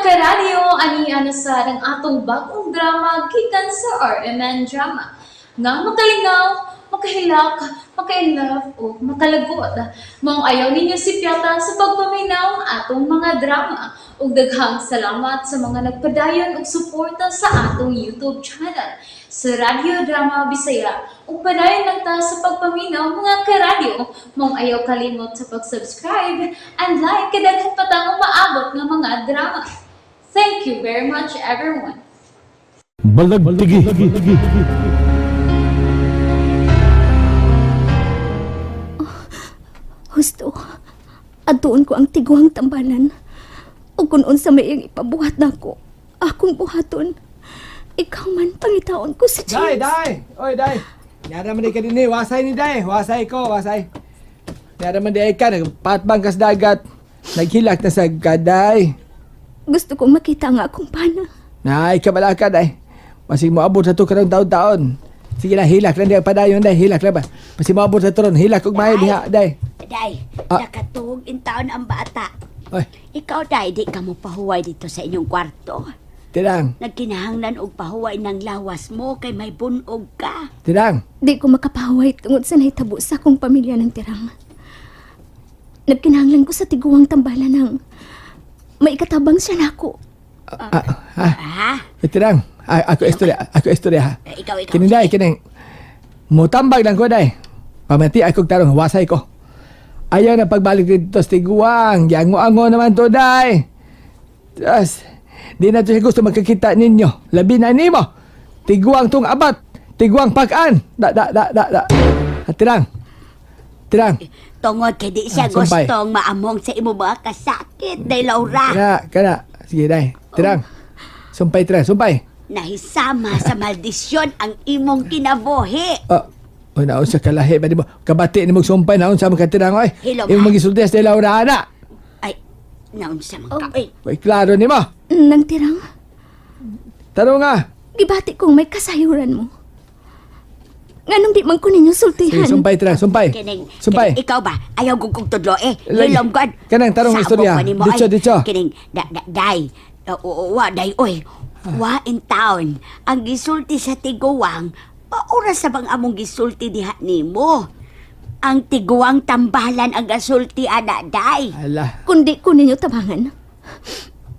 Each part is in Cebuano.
Karadyo, ani na sad ang atong bagong drama gikan sa RMN Drama nga makalingaw, makahilak, maka-inlove o makalagot. Maong ayaw ninyo sipyata sa pagpaminaw ang atong mga drama. Ug daghang salamat sa mga nagpadayon og suporta sa atong YouTube channel sa Radyo Drama Bisaya. Ug padayon lang ta sa pagpaminaw, mga karadyo. Maong ayaw kalimot sa pag-subscribe and like kay daghan pa tang umaabot nga mga drama. Thank you very much, everyone. Balagtigi. Husto. Adtuon ko ang tiguang tambalan. O kung unsa may iyang ipabuhat nako, akong buhaton. Ikaw man pangitaon ko si Day, James. day! Oy, day! Yara man di ka din eh. Wasay ni day. Wasay ko, wasay. Yara man di ay ka. Nagpatbang kas dagat. Naghilak na sa kaday. Gusto kong makita nga akong pana. Nay, kabala ka, day. Masig mo abot sa to karong taon-taon. Sige na, hilak lang di padayon, day. Hilak lang ba? Masig mo abot sa to ron. Hilak og maayo diha, day. Day, Ah. nakatuog in taon ang bata. Oy, Ikaw, Day, di ka mo pahuway dito sa inyong kwarto. Tirang, Nagkinahanglan og pahuway ng lawas mo kay may bunog ka. tirang. Di ko makapahuway tungod sa nahitabo sa akong pamilya ng tirang. Nagkinahanglan ko sa tiguang tambalan ng may ikatabang siya nako. Ah, ah, Ha? eh, tirang. Ah, ako istorya ha. Eh, ikaw, ikaw. Kini day, kini. Mutambag lang ko, day. Pamati akong tarong, wasay ko. Ayaw na pagbalik dito sa tiguang. Giango-ango naman to, day. Tas, di na to siya gusto magkakita ninyo. Labi na nimo. Tiguang tong abat. Tiguang pakan. Da, da, da, da, da. Ah, tirang. Tirang. Tungod kay di siya Ah, sumpay. gustong maamong sa imo mga kasakit, Day Laura. Kana, kana. Sige, day. Tirang. Sumpay, tirang. Sumpay. Nahisama sa maldisyon ang imong kinabuhi. Oh, oh, naon sa kalahi ba di mo? Kabati ni mong sumpay, naon sa mga tirang, oy. Hilom, Imo ha? magisulti sa Laura, ana. Ay, naunsa man ka. Ay, Oy, klaro nimo. Nang tirang, Tanong nga. gibati kong may kasayuran mo. Nganong di man ko ninyo Sige, sultihan. sumpay, tirang, sumpay. Kining, Sumpay. kining, ikaw ba? Ayaw gug kong tudlo eh. Lagi. Hilom god. Kanang tarong Sabog istorya. pa nimo, Dicho, ay. dicho. Kining, da, da, day. Wa, day, oy. Wa in town. Ang gisulti sa tiguang, paura sa bang among gisulti diha nimo? Ang tiguang tambalan ang gasulti ana, day. Ala. Kundi ko ninyo tabangan.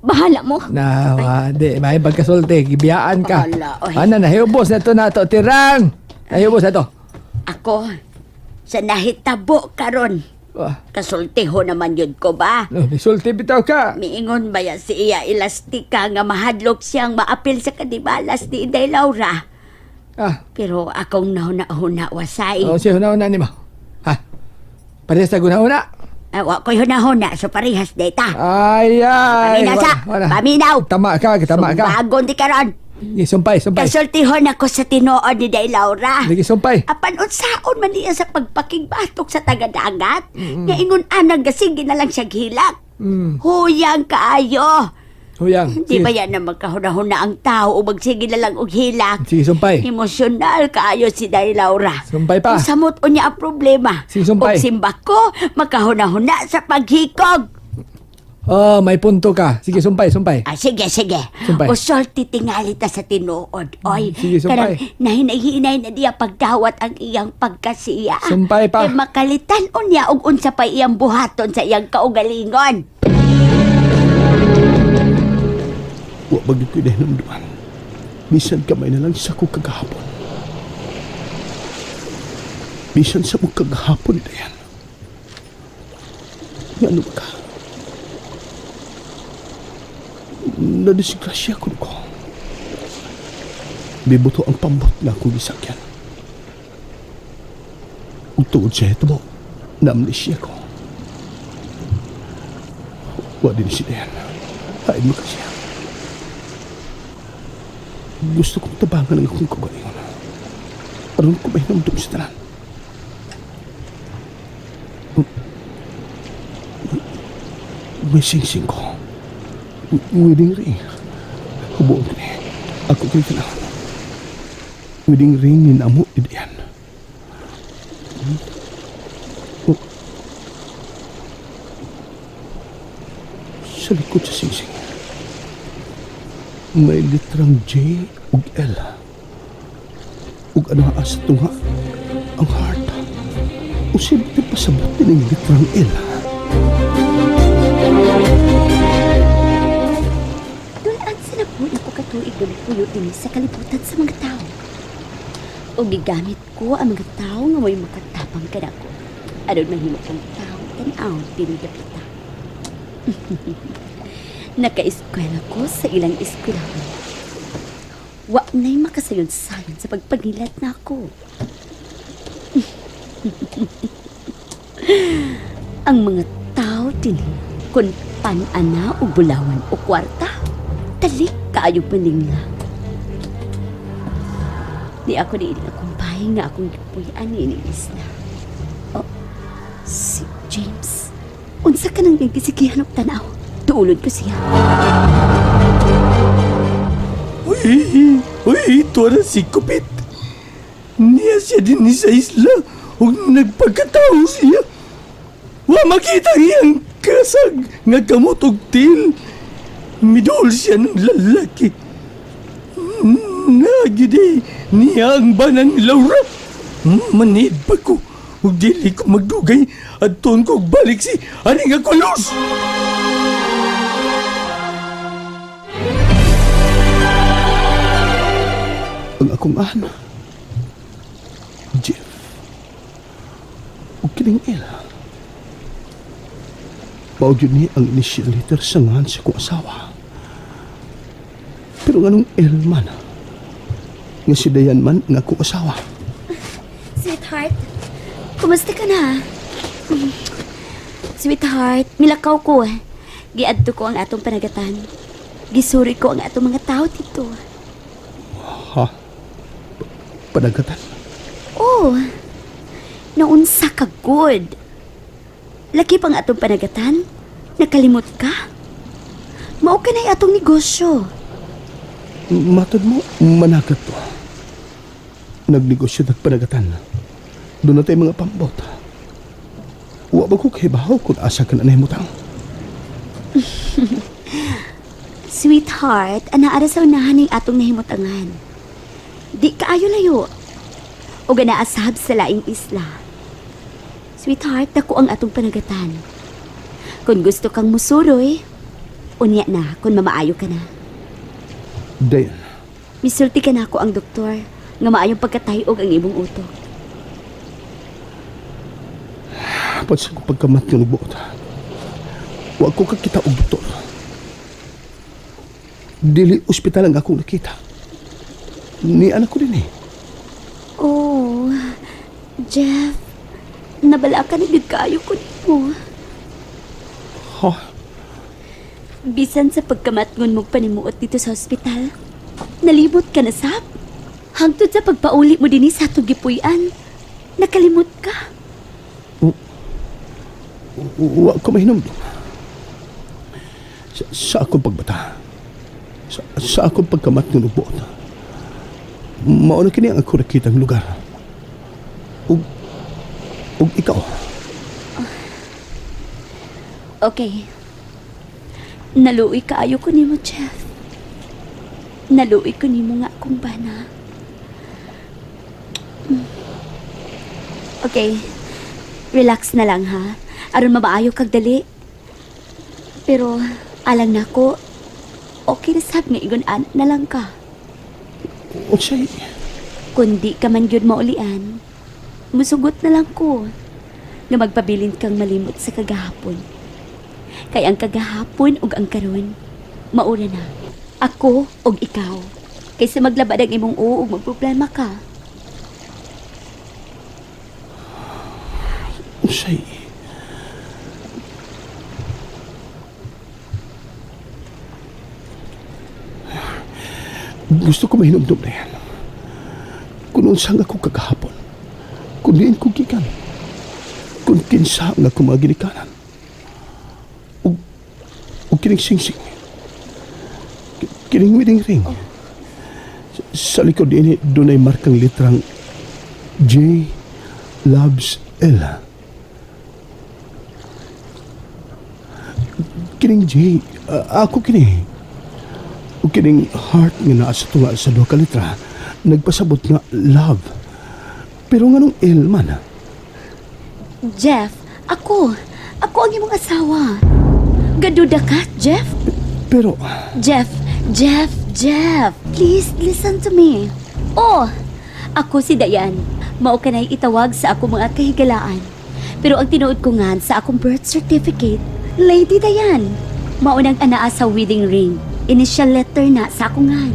Bahala mo. Na, wa, di, may pagkasulti, gibiyaan ka. Ala, oy. Ana, nahiubos na to na to, tirang. Nahiubos na to. Ako, sa nahitabo karon, Wah, kasultiho naman yun ko ba? no, nisulti bitaw ka. Miingon ba ya si iya elastika nga mahadlok siyang maapil sa kadibalas ni Inday Laura? Ah, Pero akong nahuna-huna wasay. oh, siya huna-huna nimo. Ha? Parehas na guna-huna. Ah, wa ko'y huna-huna, so parehas data. Ay, ay. Paminaw sa, Wala, wala. paminaw. Tama ka, tama ka. Sumbagon di karon. Sige, sumpay, sumpay. Kasultihon ako sa tinuod ni Day Laura. Sige, sumpay. Apan unsaon man niya sa pagpakigbatok sa tagadagat. Nga ingon anang gasige na lang siya gihilak. Huyang kaayo. Huyang. Di Sige, ba yan na magkahuna-huna ang tao o magsige na lang og hilak? Sige, sumpay. Emosyonal kaayo si Day Laura. Sumpay pa. Kung samot unya ang problema. Sige, sumpay. Og simba ko, makahuna-huna sa paghikog. Oh, may punto ka. Sige, sumpay, sumpay. Ah, sige, sige. Sumpay. Usulti tingali ta sa tinuod. Oy, Sige, sumpay. Kanang nahinay-hinay na diya pagdawat ang iyang pagkasiya. Sumpay pa. Kay makalitan unya og unsa pa iyang buhaton sa iyang kaugalingon. Wa bagyo ko dahil. Bisan kamay na lang sa ko kagahapon. Bisan sa mo kagahapon dayan. Nga ano ba ka? Nadisgrasya ko ko. Bibuto ang pambot na akong gisakyan. Ug tungod sa ito mo, naamnesia ko. Wa din si Dayan. Hain mo ka siya. Gusto kong tabangan ang akong kagalingon. Aron ko mahinamdum sa tanan. May singsing ko. Wedding ring. Hubuon ko ni. Ako ko'y tanaw. Wedding ring ni Namo ni Dian. Oh. Sa likod sa singsing. May litrang J ug L. Ug anaa sa tunga ang heart. Usib di pasabot ning litrang L. Dulaan sa napuno ko katuig na puyo dinhi sa kalibutan sa mga tao. O gigamit ko ang mga tao nga may makatapang kanako. Aron mahimo kong tao tan-aw dinhi dapita. Naka-eskwela ko sa ilang eskwelahan. Wa na'y makasayon-sayon sa pagpagilat na ako. Ang mga tao dinhi kung pan-ana o bulawan o kwarta, talik kaayo paningla. Di ako ni ining akong bahay nga akong gipuy-an ni ining isla. Oh, si James. Unsa ka nang gisigihan og tanaw? Tuulod ko siya. Uy, uy, ito na si Kupit. Niya siya din sa isla ug nagpagkatao siya. Wa makita ang iyang kasag nga kamot og til. Midol siya ng lalaki. Nagidi niya ang banang Laura. Manid pa ko. Ug dili ko magdugay at tuon ko balik si ani nga kulos. Ang akong ana. Jeff. Ug kining L. Mao gyud ni ang initial letter sa ngalan sa akong asawa. Pero nganong L man? Nga si Dayan man ang akong asawa. Sweetheart, kumusta ka na? Sweetheart, milakaw ko. Giadto ko ang atong panagatan. Gisuri ko ang atong mga tao dito. Ha? Panagatan? Oh, naunsa ka good. Laki pang atong panagatan. Nakalimot ka. Mao ka na'y atong negosyo. Matod mo, managat to. Nagnegosyo nagpanagatan. Doon na tayo mga pambot. Wa ba ko kahibaw kung asa ka na nahimutang? Sweetheart, anaara sa unahan ng atong nahimutangan. Di kaayo layo. O ganaasab sa laing isla. Sweetheart, dako ang atong panagatan. Kung gusto kang musuroy, unya na kung mamaayo ka na. Dayan, Misulti ka na ako ang doktor nga maayong pagkatayog ang imong utok. Pansin ko pagkamat nga nagbuot. Wa ko kakita og doktor. Dili ospital ang akong nakita. Ni anak ko din eh. Oh, Jeff, nabala ka na gyud kaayo ko nimo. Ha? Bisan sa pagkamatngon mo panimuot dito sa ospital, nalibot ka na sab. Hangtod sa pagpauli mo dinhi sa atong gipuy-an, nakalimot ka. Wa ko mahinumdum. Sa akong pagbata, sa akong pagkamatngon og buot, mao na kini ang ako nakitang lugar. Ug ikaw? Okay. Naluoy kaayo ko nimo, Jeff. Naluoy ko nimo nga akong bana. Okay. Relax na lang ha. Aron mabaayo kag dali. Pero alang nako, okay na sab nga ingon ana na lang ka. Unsay? Kung di ka man gyud maulian, musugot na lang ko nga magpabilin kang malimot sa kagahapon. Kay ang kagahapon ug ang karon, maura na. Ako ug ikaw. Kaysa maglabad ang imong oo ug magproblema ka. Unsay? Gusto ko mahinumdum na yan. Kung unsa nga ako kagahapon, kung diin ko gikan, kung kinsa nga ako mga ginikanan, ug kining singsing, kining wedding ring. Sa likod din, dunay markang litrang J loves L. Kining J, ako kini. Ug kining heart nga naa sa tunga sa duha ka litra, nagpasabot nga love. Pero nganong L man? Jeff, ako. Ako ang imong asawa. Gaduda ka, Jeff? Pero Jeff, Jeff, Jeff, please listen to me. Oh, ako si Dayan. Mao ka na'y itawag sa akong mga kahigalaan. Pero ang tinuod ko nga sa akong birth certificate, Lady Dayan. Mao nang anaa sa wedding ring. Initial letter na sa akong ngan.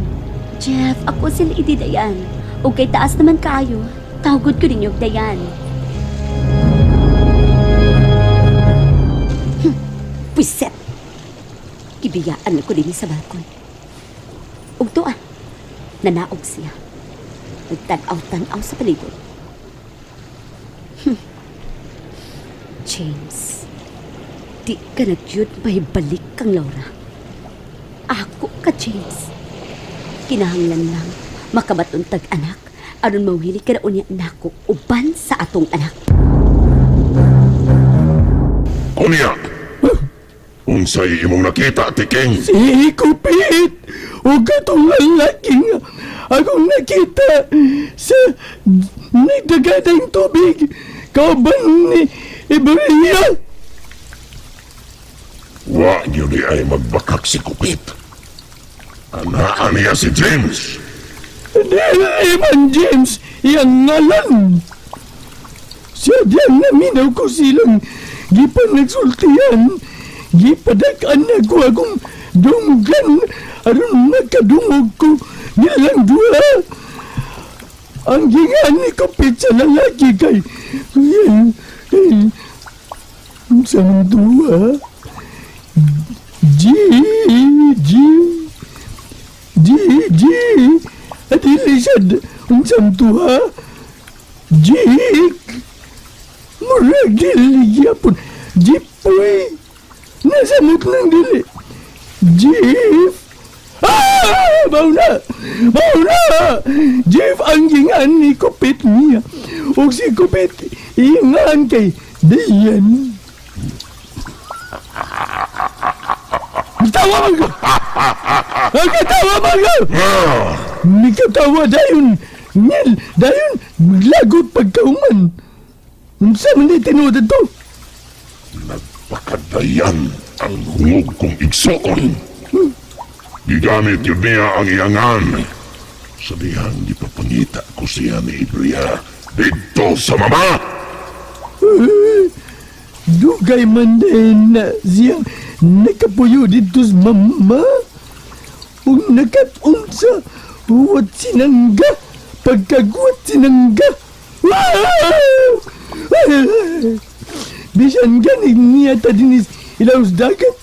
Jeff, ako si Lady Dayan. Ug kay taas naman kaayo, tawgod ko ninyo og Dayan. Pwiset! Gibiyaan na ko dinhi sa balkon. Ug tuan, nanaog siya. Nagtanaw-tanaw sa palibot. James, di ka na gyud mahibalik kang Laura. Ako ka, James. Kinahanglan lang makabaton tag anak aron mawili ka na unya nako uban sa atong anak. Unya! Unsay imong nakita, Tiking? Si Kupit! O katong lalaki nga akong nakita sa nagdagatang tubig kauban ni Iberia. Wa niyo di ay magbakak si Kupit. Anaan niya si James. Dili man James, iyang ngalan. Siya diyan naminaw ko silang gipan nagsultihan. Gipadak-an na ko akong dunggan aron makadungog ko nilang duha. Ang gingan ni Kupit sa lalaki kay yan, sa duha. G, G, G, G, at ilisad, unsang tuha, G, murag dili gyapon, Jipoy, nasamot ng dili, Jeep, ah, mauna, mauna, Jeep ang gingan ni Kupit niya, ug si Kupit, ingan kay Diyan. Tawa man ko! Ang katawa man ko! Ah! Nikatawa dayon! Ngil! Dayon! Lagot pagkauman! Unsa man di tinuod to? Nagpakadayan ang hungog kong igsoon. Gigamit yun niya ang iyangan. Sa dihang gipapangita ko siya ni Ibria dito sa mama! Dugay man din na siyang nakapuyo dito sa mama. Ug nakat-on sa huwat sinangga. Pagkaguwat sinangga. Wow! Bisan ganig niya ta dinis ilaw sa dagat.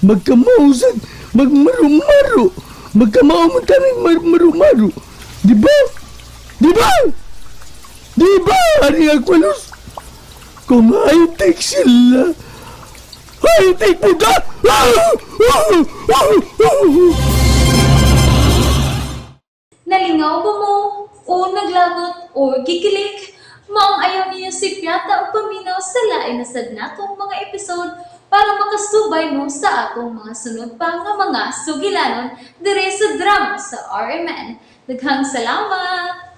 Magkamausan, magmarumaru. Magkamao mo tanang marumaru. Di ba? Di ba? Di ba? Ari Aqualos? Kung high-tech sila, high-tech mo ka! Nalingaw ba mo? O naglagot o gikilig? Maong ayaw niyo si Piata o paminaw sa lain na sad natong mga episode para makasubay mo sa atong mga sunod pa nga mga sugilanon dire sa drama sa RMN. Daghang salamat!